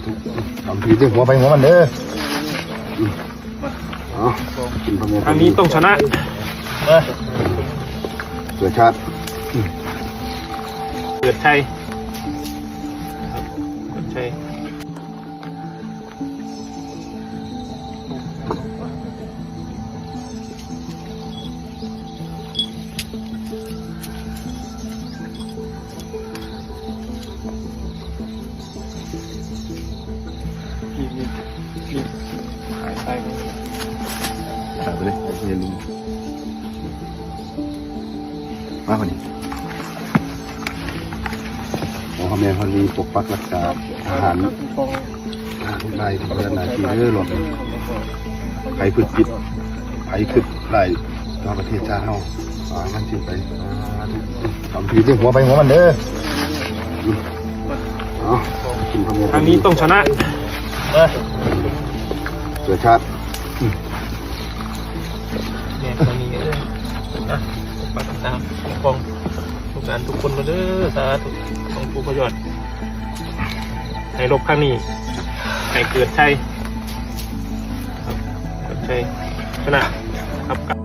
ກຳທີ່ເດ້ ຫົວໃຜຫົວມັນເດີ. ເອົາ ກິນພໍ່ແມ່ ທາງນີ້ຕ້ອງຊະນະ ເອີ ເພື່ອຊາດ ເກີດໄຊ ເກີດໄຊ. ນີ້ ນີ້ ນີ້ ຂາຍໄຊ ຂາຍໄປເລີຍ ເຮັດເລີຍ. ມາບັດນີ້ ພໍ່ແມ່ເພິ່ນມີປົກປັກລັກສາທະຫານ ທະຫານທຸກນາຍທີ່ປະຕິບັດໜ້າທີ່ເດີ. ລອບນີ້ ໃຜພຶດຜິດ ໃຜຄິດຮ້າຍຕໍ່ປະເທດຊາດເຮົາ ອາ ມັນຊິໄປ ອາ ກຳທີ່ເດ້ ຫົວໃຜຫົວມັນເດີ. ເອົາ ກິນຄຳເດີ ທາງນີ້ຕ້ອງຊະນະ ເອີ ເພື່ອຊາດ. ແມ່ນ ຕອນນີ້ເອີ ນະ ປະຕິບັດຕາມປົກປ້ອງລູກຫຼານທຸກຄົນເດີ. ສາທຸ ຂອງປູ່ພະຍອດ ໃຫ້ລົບຄັ້ງນີ້ ໃຫ້ເກີດໄຊ ເກີດໄຊຊະນະ ຮັບການ